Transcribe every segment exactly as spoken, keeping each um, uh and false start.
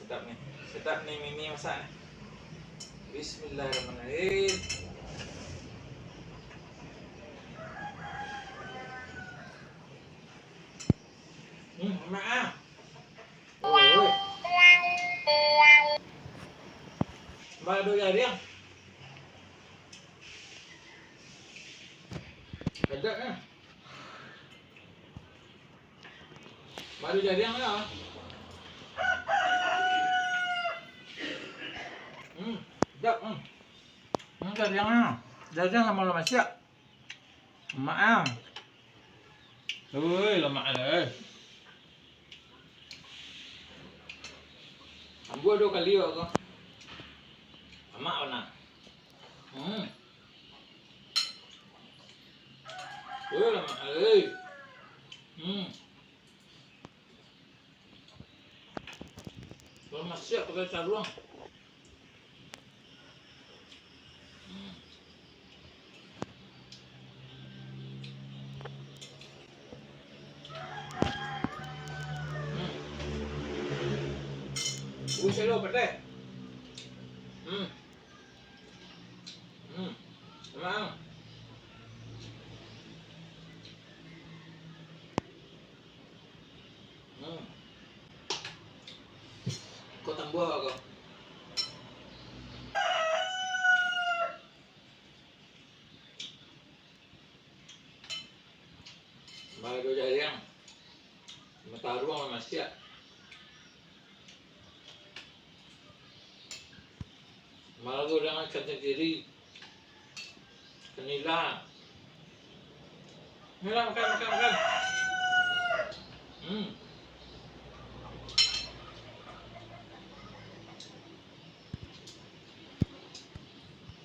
Sedap ni. Sedap ni Mimi masak ni. Bismillahirrahmanirrahim. Hmm, enak ah. Oi, oi. Bado jariang. Sedap ah. Bado jariang lah. Hmm, sedap, hmm. Hmm, jariang ah. Jariang samo lamasiak. Lemak ah. Ui, lemak ah, eh. Ambo duo kali awak ko. Lemak bana. Hmm. Ui, lemak ah, eh. Hmm. Lamasiak pakai saruang. Hmm. Hmm. Buih selo, padeh. Hmm. Hmm. Emang. Hmm. Ko tambuah ko. Bado jariang. Mataruang masiak. Malu dengan kata diri. Nila. Nila, makan, makan, makan. Hmm.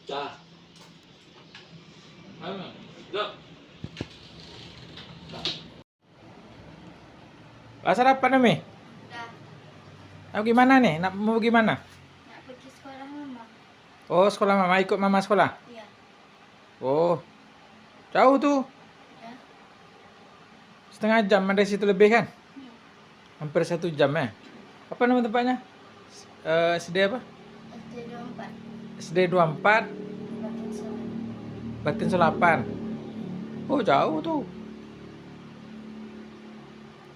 Dah. Hmm. Dah. Dah. Lah sarapan, Umi? Udah. Nak pergi mana ni? Nak mau pergi mana? Nak pergi sekolah mama. Oh, sekolah mama. Ikut mama sekolah? Iya. Oh. Jauh tu? Ya. Setengah jam dari situ lebih, kan? Hmm. Hampir satu jam, eh. Apa nama tempatnya? Eh, S D apa? S D dua empat. S D dua empat. Batin Selapan. Batin Selapan. Oh, jauh tu.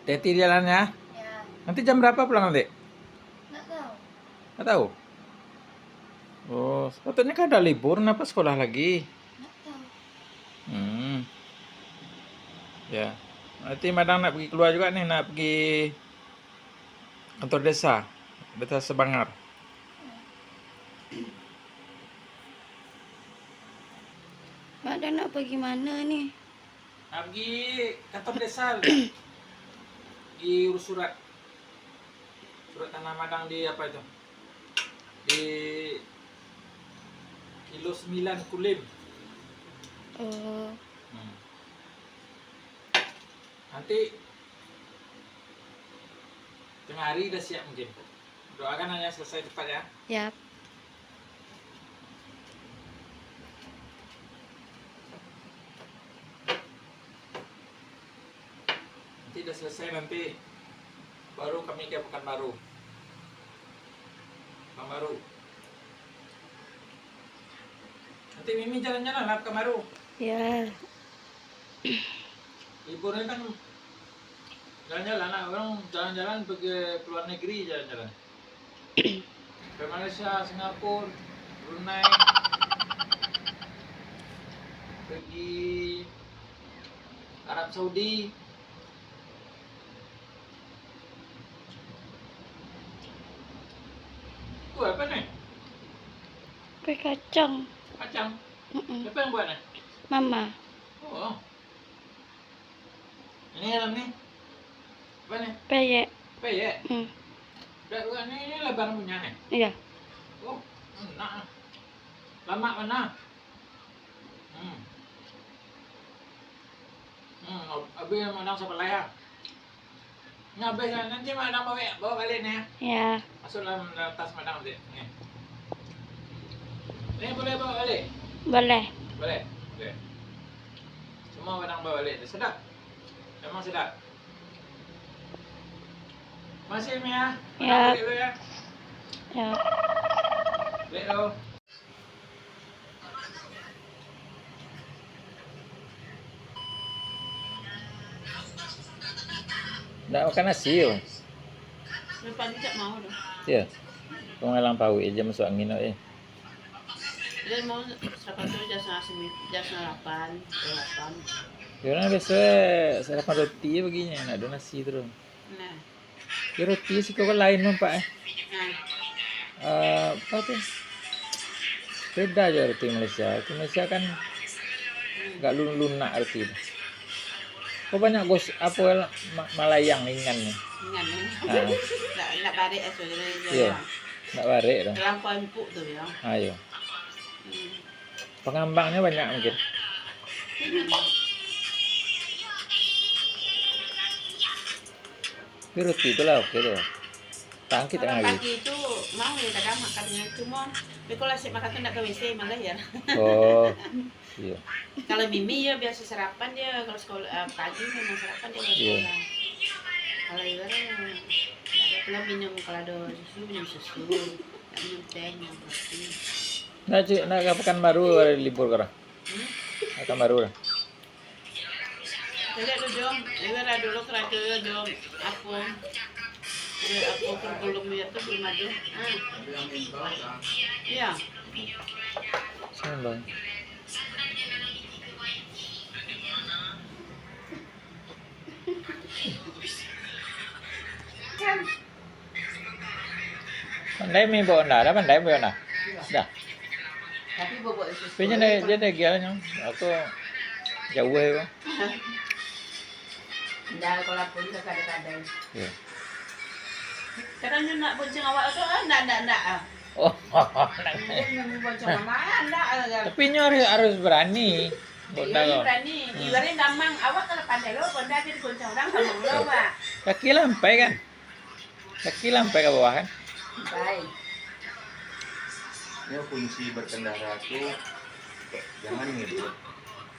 Hati-hati di jalan, ya. Ya. Nanti jam berapa pulang nanti? Nggak tahu. Nggak tahu? Oh, sepatutnya kan udah libur, kenapa sekolah lagi? Nggak tahu. Hmm. Ya. Nanti Madang nak pergi keluar juga nih, nak pergi kantor desa, Desa Sebangar. Mak, dah nak pergi mana ni? Nak pergi kantor desa. Pergi urus surat. Surat tanah Madang di apa itu? Di Kilo Sembilan Kulim. Oh. Hmm. Nanti tengah hari dah siap mungkin. Doakan hanya selesai cepat ya. Yap. Nanti dah selesai nanti baru kami ke Pekanbaru. Pekanbaru. Nanti Mimi jalan-jalan lah Pekanbaru. Ya. Libur ni kan jalan-jalan lah, orang jalan-jalan pergi ke luar negeri jalan-jalan. Ke Malaysia, Singapura, Brunei, pergi Arab Saudi. Tu apa ni? Kue kacang. Kacang? Mm-mm. Siapa yang buat ni? Mama. Oh. Ini dalam ni. Apa ni? Peyek. Peyek? Hmm. Dah buat ni, ini lebar punya ni? Iya. Oh, enak. Lamak mana? Hmm. Hmm, habis Madang sabalai ah. Ni habis lah. Nanti Madang bawa, bawa balik ni ya. Ya. Masuk dalam, dalam tas Madang nanti. Ni. Ni boleh bawa balik? Boleh. Boleh. Okey. Semua Madang bawa balik tu. Sedap. Memang sedap. Masih, Mi, ya? Ya. Balik dulu, ya. Ya. Ndak makan nasi yo. Lepas ni tak mau dah. Yo. Pengalang pawik je masuk angin awak, eh. Dia mau sarapan tu jam setengah sembilan, jam setengah lapan, setengah lapan. Yo, nah, biaso, eh, sarapan roti baginya, ndak ado nasi tu. Nah. Yo, roti siko kan lain nampak, eh. Nah. Eh, apa tu? Beda jo roti Malaysia. Roti Malaysia kan agak lun-, lunak roti tu. Kok banyak gos-, apo lah, ma-, malayang ingan ni. Ingan ni. Ha. Nak, nak barek aso je lah. Iyo. Nak barek tu. Terlampau empuk tu yo. Ha, iyo. Hmm. Pangambangnyo banyak mungkin. Tapi roti tu lah oke tu. Tangkit. Kalau tangan pagi tu mau yo kadang makan, cuma beko lah sik makan tu ndak ka W C, malas yo. Oh, iyo. Kalau Mimi yo biaso sarapan dia, kalau sekolah, eh, pagi memang sarapan dia kalau sekolah. Kalau Iwan, ndak ado, kalau minum, kalau ado susu, minum susu. Ndak minum teh, minum kopi. Nah, cik, nak ka Pekanbaru hari libur kah? Hmm? Pekanbaru lah. Caliak tu, Jo. Iwan ado lo karajo yo, Jo. Apo? Eh, apo, kurikulum yo tu belum ado. Ah. Iyo. Sabar. Kan. Pandai main bawa onda, dah pandai main bawa onda. Dah. Tapi bobok itu. Tapi jangan, jangan gila nyo. Aku jauh yo. Ndak, kalau pun kadang-kadang. Iyo. Kadang nyo nak bonceng awak tu, ah, ndak, ndak, ndak, ah. Oh, ndak. Nyo bonceng mama, ah, ndak, ah, kan. Tapi nyo harus, harus berani. Iyo, onda nyo tu berani. Hmm. Ibaratnyo gamang, awak kalau pandai lo, onda aja digoncang urang, gamang lo, Pak. Kaki lah sampai kan? Kaki lah sampai ka bawah kan? Sampai. Nyo kunci berkendara tu, jangan ngebut.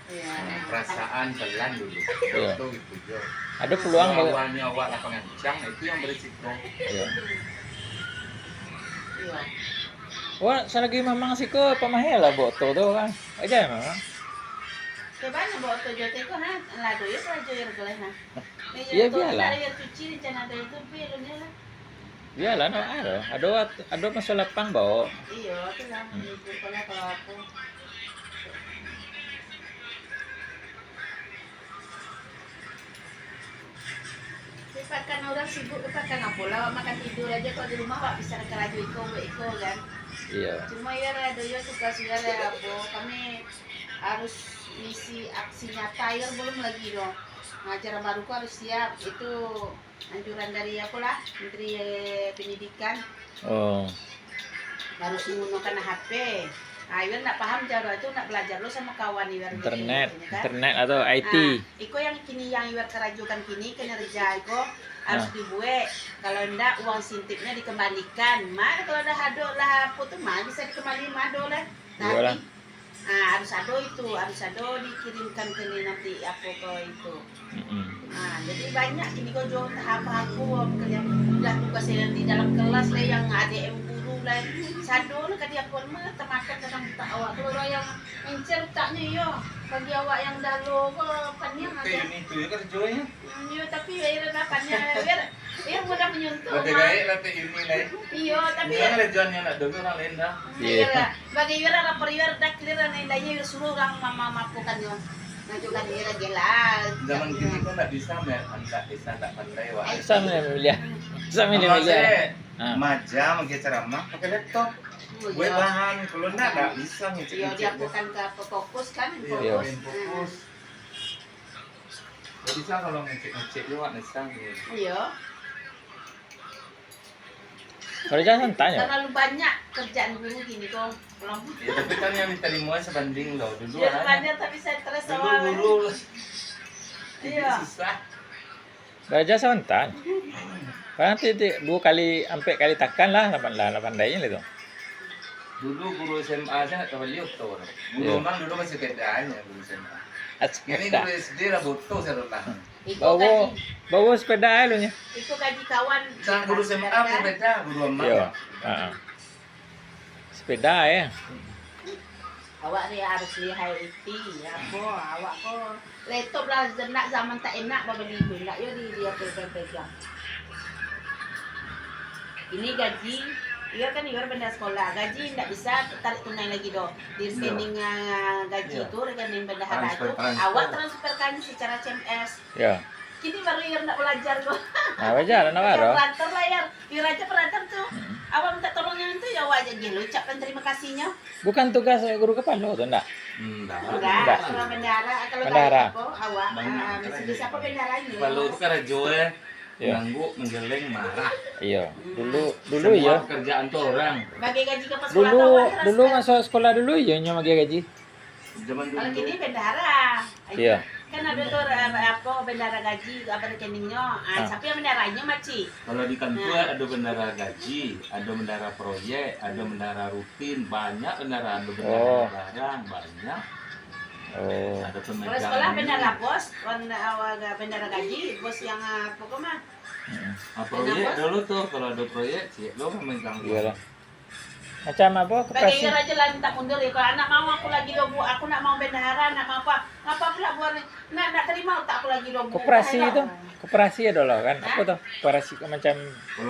Iyo. Nah, perasaan pelan dulu. Iyo. Itu gitu jo. Ado peluang kalau awalnyo awak lah pangancang, itu yang berisiko. Iyo. Iyo. Wah, salagi mamang siko pamahal lah bawa oto tu kan. Aja mamang. Coba nyo bawa oto jo teko, ha? Lah, tu yo karajo yo geleh, ha. Iyo, bialah. Iyo, cuci rencana tu, tu, pi, alun lah. Bialah, nak ado, ado, ado maso lapang bawa. Iyo, tu lah, hmm. Itu kalau, kalau apo. Tapi pakan urang sibuk tu pakan apo lah, awak makan tidur aja, kalau di rumah awak bisa karajo iko, buek iko, kan. Iyo. Cuma iyo lah, ado yo tugas iyo lah, apo, kami harus ngisi aksi nyata, iyo belum lagi doh. Nah, ajaran baru ko harus siap, itu anjuran dari apo lah, Menteri, eh, Pendidikan. Oh. Harus menggunakan H P. Ah, Iwan ndak paham caro itu, ndak belajar lo samo kawan Iwan. Internet, gitu, kan? Internet atau I T. Ah, iko yang kini yang Iwan karajokan kini, kinerja iko harus dibuek. Kalau ndak, uang sintipnya dikembalikan. Mah, kalau dah ado lah apo tu, mah bisa dikembali, mah ado lah. Iyolah. Tapi Ah, harus ado itu, harus ado dikirimkan ke ni nanti, apo ko itu. Mm-mm. Ah, jadi banyak kini ko jo tahap aku, kalian udah tugas yang di dalam kelas lah, yang A D M guru lah, sado lah ka diakuan mah, tamakan kadang utak awak. Kalau urang yang encer utaknyo, iyo, bagi awak yang dalo ko paniang. Kayak ado. Ini tu ya kerjanya. Hmm, iyo, tapi yo, iyo, lah, paniang, biar, biar mudah menyuntuk, Mah. Gaek lah, Tek Yuni lah, eh. Iyo, tapi Jangan lah, John, yang nak dengar orang lain dah. Hmm, iyo lah. Bagi iyo lah, rapor iyo dah clear lah, lain-lainnya iyo suruh orang mama-, mapukan yo. Ngajukan iyo lagi lah. Zaman kini kau ndak bisa, Mer, ndak bisa, ndak pandai, wak. Ai. Bisa, Mer, Mulia. Bisa, Mer, Mulia. Maja, mangke ceramah, pakai laptop. Oh, iyo. Buat bahan, kalau ndak, ndak bisa ngecek-ngecek. Iyo, dia bukan ke apa fokus kan, Iyo. Fokus. Iyo, fokus. Hmm. Ndak bisa kalau ngecek-ngecek jo, wak, ndak bisa, gitu. Iyo. Karajo santai yo. Terlalu banyak kerjaan guru kini ko. Pulang. Ya, tapi kan yang ditarimo sabanding lo. Dulu, iyo, ah, sabanding tapi stres. Dulu awak guru. Iyo. Susah. Karajo santai. Paling ti-, ti-, duo kali, ampek kali takan lah, lapan, lah, lapan pandai lah tu. Dulu guru S M A sajo ndak tabali oto tu. Guru Iyo. Memang dulu masih sepedanya guru S M A. Ah, sepeda. Ini guru S D lah boto sadolah. Iko Bawa, gaji, bawa sepeda eh lu nyo. Iko gaji kawan. Sa guru S M A beda, guru amal. Iyo. Ha. Sepeda eh. Awak ni harus lihai iti, apo, awak ko laptop lah, nak zaman tak enak babali tu, ndak yo di, di apo pegang. Ini gaji, iyo kan, iyo bendahara sekolah, gaji ndak bisa tarik tunai lagi doh. Di rekening, ah, gaji tu, rekening bendahara tu, awak transferkan secara C M S. Ya. Kini baru Iyar ndak balajar tu. Ah, balajar, ndak balajar. Parantar lah, Yar. Iyar aja parantar tu. Hmm. Awak minta tolong yang tu, ya awak aja gelo ucapkan terima kasihnya. Bukan tugas guru kepala tu, ndak? Ndak. Ndak. Kalau bendahara, kalau bendahara. Awak, ah, mesti siapa bendaharanya? Kepala tu karajo, eh. Iya. Ngangguk, menggeleng, marah. Iya. Hmm. Dulu, dulu. Semua iya. Pekerjaan tu orang. Bagi gaji ke sekolah dulu, tu, awak dulu masuk sekolah dulu, iya, nyo bagi gaji. Zaman dulu. Kalau kini bendahara. Iya. Kan ada tu, eh, apa, bendahara gaji, apa rekeningnyo. Ah, siapa yang bendaharanyo, Makcik? Kalau di kantua ada bendahara gaji, ada bendahara proyek, ada bendahara rutin, banyak bendahara, ada bendahara barang, banyak. Oh. Ada pemegang. Kalau sekolah bendahara bos, warna, eh, bendahara gaji, bos yang, eh, apa ko mah? Mm-mm. Ah, proyek dulu tu, kalau ada proyek, cik lo memegang. Iyalah. Macam apa, koperasi? Bagi raja lah minta mundur ya. Kalau anak mau aku lagi dobu, aku nak mau bendahara, nak mau apa? Ngapa pula buat ni? Nak, nak terima tak aku lagi dobu? Koperasi itu, koperasi adalah kan? Hah? Apa tuh? Koperasi macam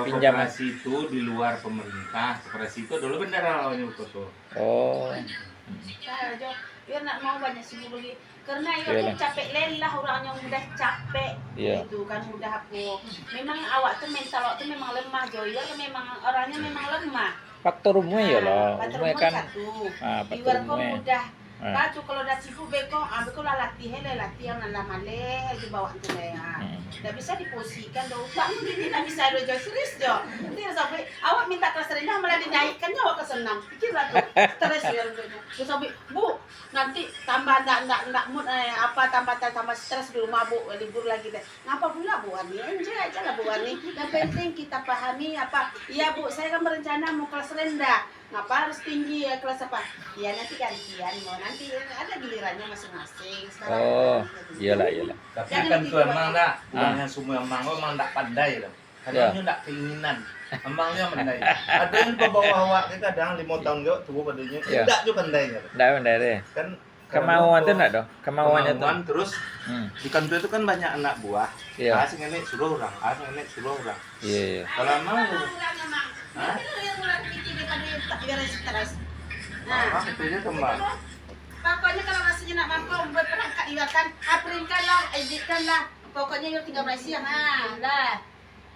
pinjaman. Kalau koperasi itu di luar pemerintah, koperasi itu dulu bendahara lawannya betul tuh. Oh. Nah, Jo, yo nak mau banyak sibuk lagi. Karena iyo tu capek lelah, orang yang mudah capek. Iya. Gitu kan, mudah apa. Memang awak tu, mental awak tu memang lemah, Jo. Iyo kan memang orangnya memang lemah. Faktor umua iyalah. Faktor umua kan satu. Ah, faktor umua. Iwar kau mudah. Ah. Kau tu kalau dah sibuk beko, ah, beko lah latih, eh, lah latih yang lah maleh, aja bawa tu leh, ah. Hmm. Dah bisa diposisikan, dah utak tu gini, dah bisa, dah, Jo, serius, Jo. Nanti sampai awak minta kelas rendah malah dinaikkan, Jo, awak kelas enam. Pikirlah tu. Stres ya, Jo. Terus sampai, "Bu, nanti tambah ndak, ndak, ndak mood, eh, apa, tambah, tambah stres di rumah, Bu, libur lagi deh." Ngapa pula, Bu Wani? Enjoy aja lah, Bu Wani. Yang penting kita pahami apa. "Iya, Bu, saya kan berencana mau kelas rendah." Ngapa harus tinggi ya, kelas apa? Ya, nanti gantian, mau nanti ada gilirannya masing-masing. Sekarang. Oh, iyalah, iyalah. Tapi kan tu emang dah, ah, urang yang semua emang, emang ndak pandai lah. Kadang nyo ndak keinginan. Emang nyo pandai. Ada yang di bawah awak ni kadang limo tahun gak tuo padonyo. Iya. Ndak jo pandai nyo. Ndak pandai deh. Kan kemauan tu ndak doh. Kemauan tu. Kemauan terus. Hmm. Di kantua tu kan banyak anak buah. Iya. Ah, sing enek suruh urang, ah, sing enek suruh urang. Iya, iya. Kalau emang tu, hah? Nah. Apa, itu dia kembang. Pokoknya kalau rasanya nak mampu buat perangkat juga kan, ah, printkan lah, editkan lah. Pokoknya yo tinggal berhasil, ha, lah.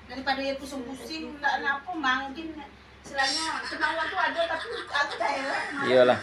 Daripada yo pusing-pusing, ndak napa, mungkin istilahnya kemauan tu ada, tapi aku tak heran. Iyalah.